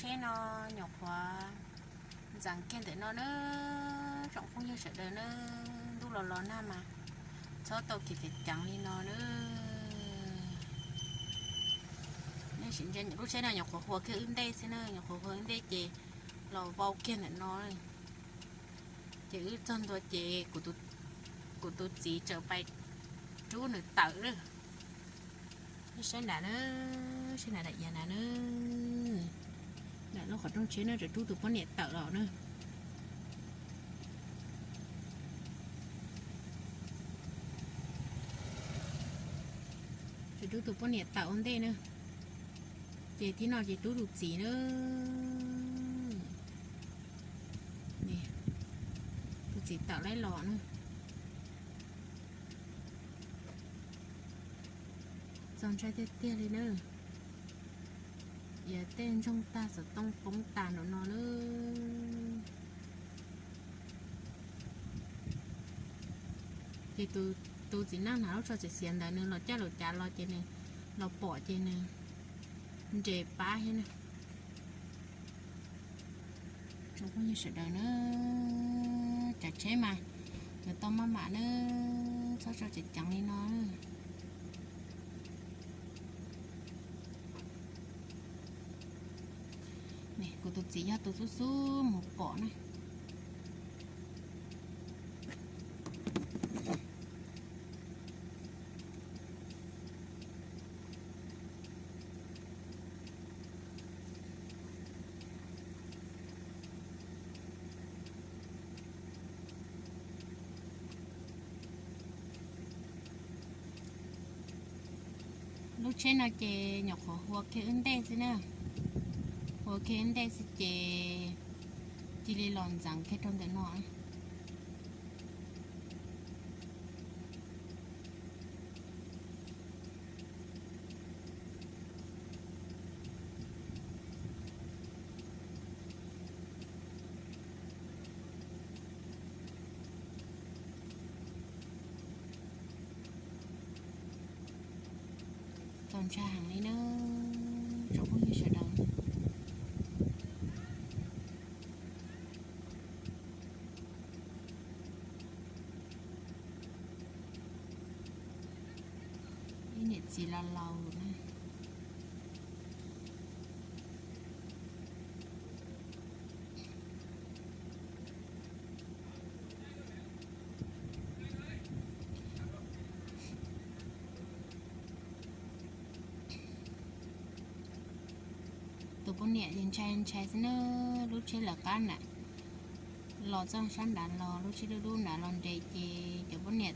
Tsheb no nyuam qhuav ntxeev kiag ntawm no na, tsoom phooj ywg sawv daws na, ntuj los los nag mas txhob tau kev ceev ceev li no na. Lub tsheb no nyuam qhuav hua kiag wb ntej xwb na, nyuam qhuav hua wb ntej ces los vau kiag ntawm no. Ces wb txog ntua ces kuv tus txiv txawm pais rub nws tawm lawm. Saib nram na, saib nram daim iav nram na, nram lub qhov rooj tsheb na, txawm rub tus poj niam tawm los na. Txawm rub tus poj niam tawm ua ntej na. Ces thib no ces rub tus txiv na. Tus txiv tawm laib los na. Txaus ntshai tiag tiag li na. Iav tej ntsoog tag, xov tooj poob tas nraum no na. Ces tus txiv neej hnav lub tsho xiav xiav ntawd nws los caj lus cav los ces nws los pom ces nws nres pab thiab na. Tsoom phooj ywg sawv daws na, tsav tsheb mas yuav tau maj mam na, txhob tso ceev ceev li no. Kuv tus txiv yog tus xub xub mus pom na. Lub tsheb no ces nyuam qhuav hua kiag wb ntej xwb na, hua kiag wb ntej xwb ces cia li los ntxeev kiag rau ntawm no. Txaus ntshai heev li na, tsoom phooj ywg sawv daws. Ib niam txiv laus laus na. Tus poj niam ntshai ntshai xwb na, lub tsheb lawv qab nram los txog sab nrad los lub tsheb dub dub nrad los nres ces cov poj niam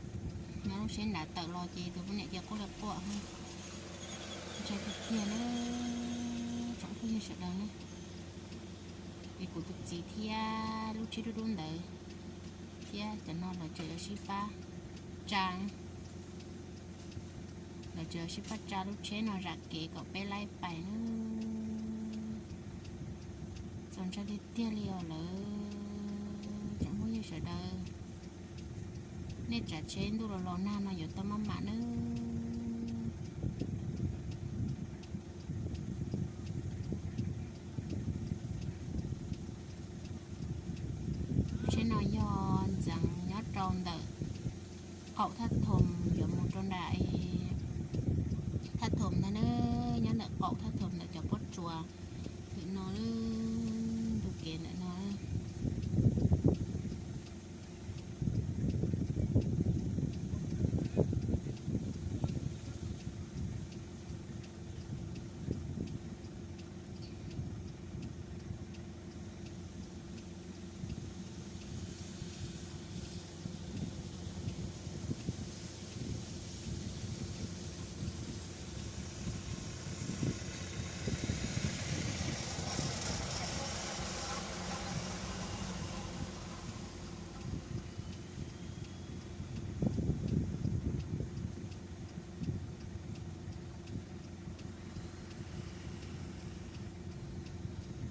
nyob lub tsheb nrad tawm los ces tus poj niam cia quaj li quaj. Ntshai tiag tiag na, tsoom phooj ywg sawv daws na. Es kuv tus txiv thiab lub tsheb dub dub ntawd thiab cov no lawv tseem yuav sib pab tsa, lawv tseem yuav sib pab tsa lub tsheb no zam kev kom peb laib pais na. Txaus ntshai tiag tiag li os lawv tsoom phooj ywg sawv daws. Nej tsav tsheb ntuj los los nag no yuav tau maj mam nawb. Lub tsheb no yog ntxeev nyob rau ntawm qaum thaj thoom yuav mus rau nram thaj thoom ntag na, nyob ntawm qaum thaj thoom ntawm cov pob tsuas ntawm no, tus kev ntawm no.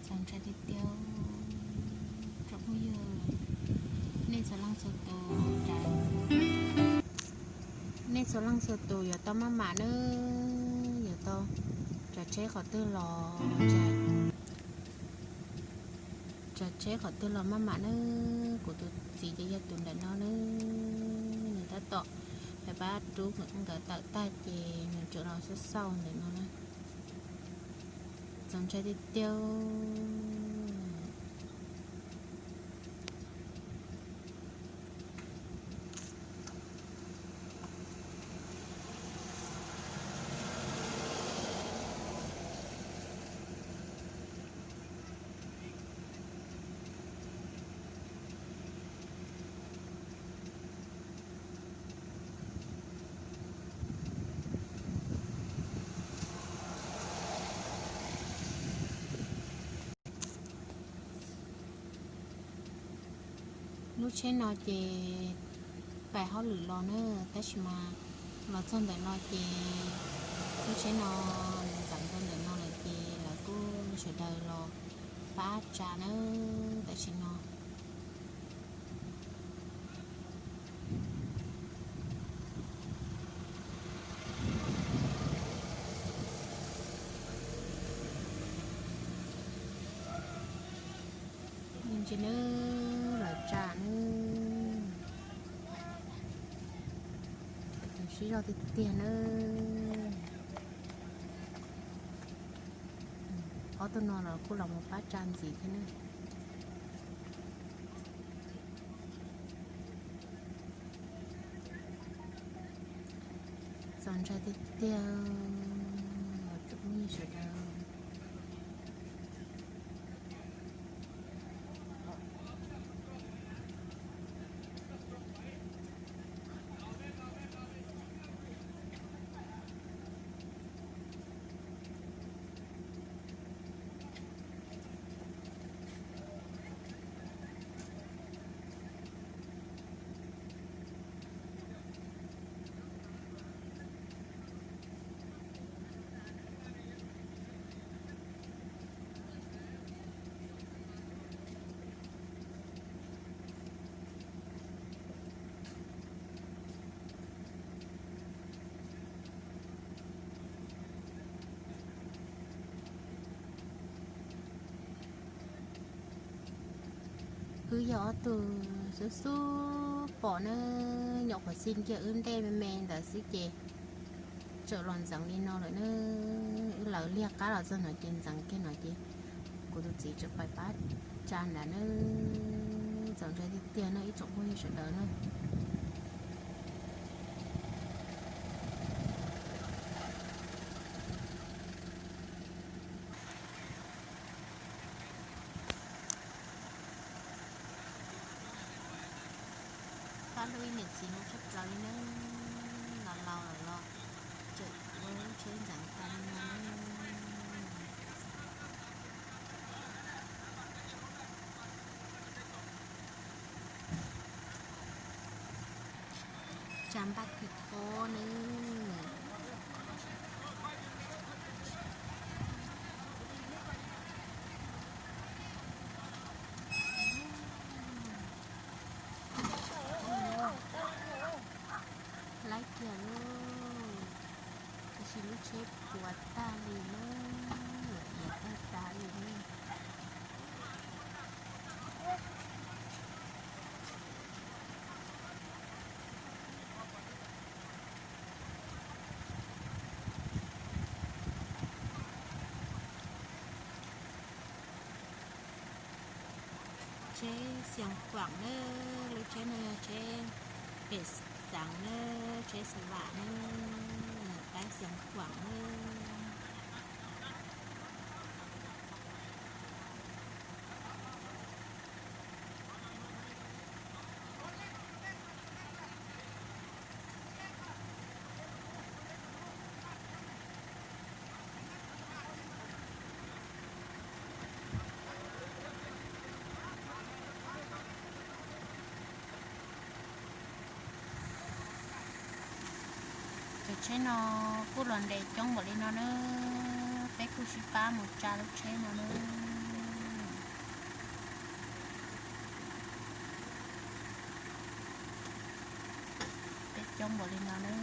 Txaus ntshai tiag tiag, tsoom phooj ywg, nej txhua leej txhua tus, nej txhua leej txhua tus yuav tau maj mam nawb, yuav tau tsav tsheb qhov twg los tsav. Tsav tsheb qhov twg los maj mam na, kuv tus txiv ces yog tus ntawm no na, nws tab tom pab rub nkawd tawm tag ces nws tseem los xauj xauj ntawm no na. Txaus ntshai tiag tiag. Lub tsheb no ces pais hauj lwm los na, tab sis mas los txog ntawm no ces lub tsheb no nws ntxeev rau ntawm no lawm ces lawv kuj sawv daws los pab tsa na tam sim no. Ntsis nawb, lawv tsa nawb. Sib zog tiag tiag nawb. Ob tug no los kuj los mus pab tsa ntxiv thiab nawb. Txaus ntshai tiag tiag, tsoom phooj ywg sawv daws. Wb yog ob tug xub xub pom na, nyuam qhuav xij kiag wb ntej me me ntawd xwb ces txawm los ntxeev li no lawm na. Wb lawv liag qab los txog no ces ntxeev kiag no ces kuv tus txiv tseem pais pab tsa ntawd na. Txaus ntshai tiag tiag na ib tsoom phooj ywg sawv daws na. Pab lub ib niam txiv no tshaj plaws li na, los laus lawm los tseem ua lub tsheb ntxeev tag li no na. Tsa npaj kig pob nawb. Laib kiag lauj, tab sis lub tsheb puas tag li na, iav tag tag li na. Tsheb Xiav Khuam na, lub tsheb no yog tsheb pem xeev na, tsheb Xav Vam na, qaib Xiav Khuam na. Cov tsheb no kuj los nres coob npaum li no na, peb kuj sib pab mus tsa lub tsheb no na. Peb coob npaum li no na.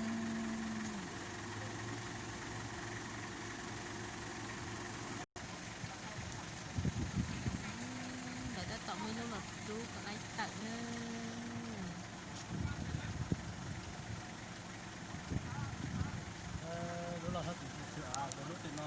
Ntawd Lub kom laib tawm na. Lub los hab tus tsis tshwm av lub tej no.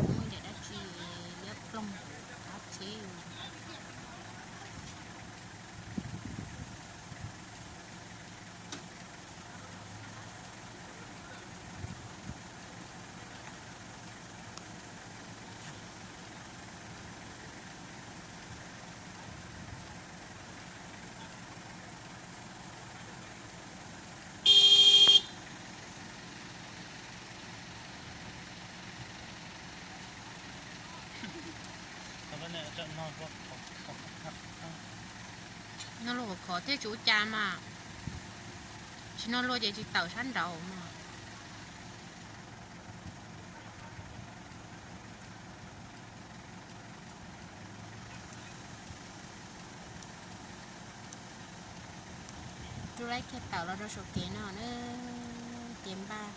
Muaj yam dab tsi liab ploog qab tsheb. Noj luaj khov khov thiab tsis ua cas mas, tsis noj luaj ces tsis tawm sab nraud mas. Rub laib kiag tawm los rau saum kev no na, ces npaj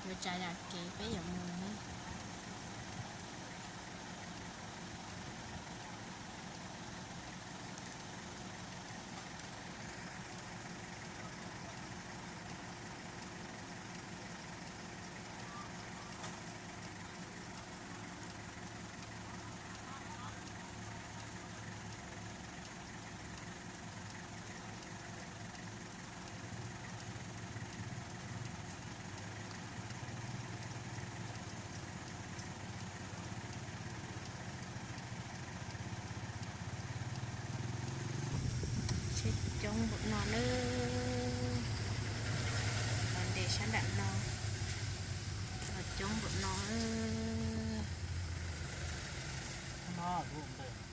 yuav tsav yam kev peb yuav mus na. Tsheb coob npaum no na, los nres sab nram no los coob npaum no.